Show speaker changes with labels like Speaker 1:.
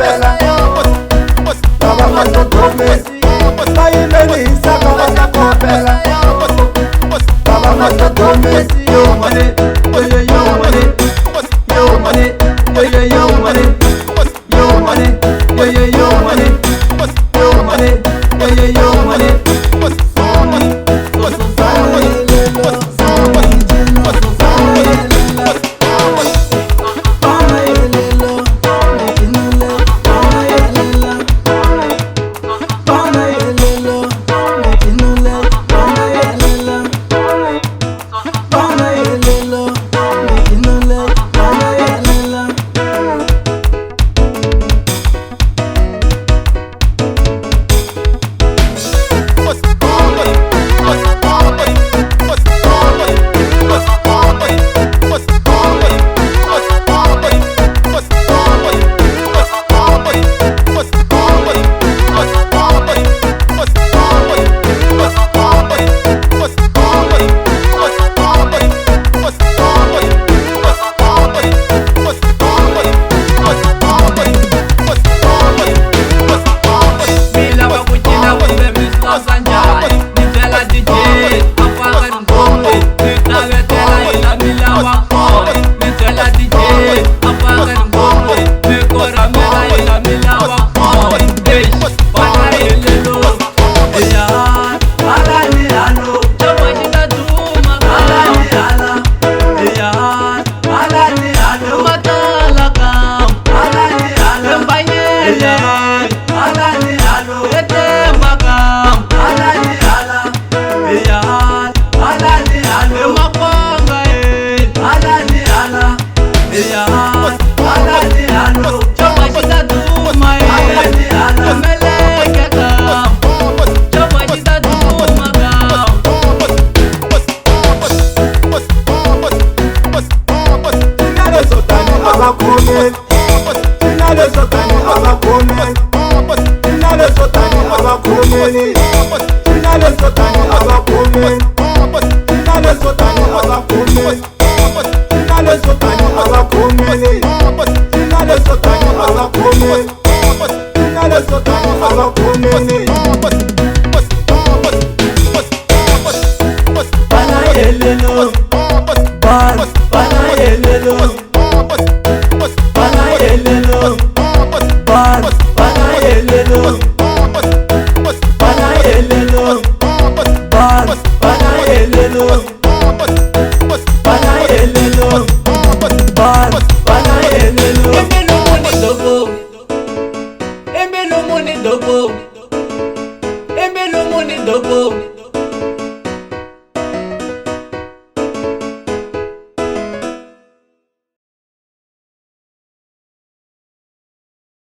Speaker 1: kopela. Lava nga hlogomeli, va yimeli hi saka va ta kopela. Lava nga hlogomeli.
Speaker 2: Yo money, yo yo yo money, yo money, yo yo yo money, yo money, yo yo yo money, yo money, yo yo yo money. So so so Mi lava ku cina kumbe mi swi swa njhani? Ni byela DJ a faka tinghoma, ni ta vetela hi la mi lava kona. Ni byela DJ a faka tinghoma, ni korhamela hi la mi lava kona. Eish, vana helelo, ya hala ni halo, xava xi ta duma hala ni hala, ya hala ni halo, matala ka hala ni hala, mbanyele hala ni halo, etemba ka hala ni hala, ya hala ni halo, makwanga e hala ni hala, ya hala ni halo, xava xi ta duma e hala ni hala, meleke ka xava xi ta duma ka.
Speaker 1: Tina leswo tani a va khomeli, tina leswo tani a va khomeli, tina leswo tani a va khomeli, tina leswo tani a va khomeli, tina leswo tani a va khomeli, tina leswo tani a va khomeli, tina leswo tani a va khomeli, tina leswo tani a va khomeli.
Speaker 2: Bana helelo, ban, bana helelo, bana helelo, ban, bana helelo, bana helelo, ban, bana helelo, bana helelo, ban, bana helelo.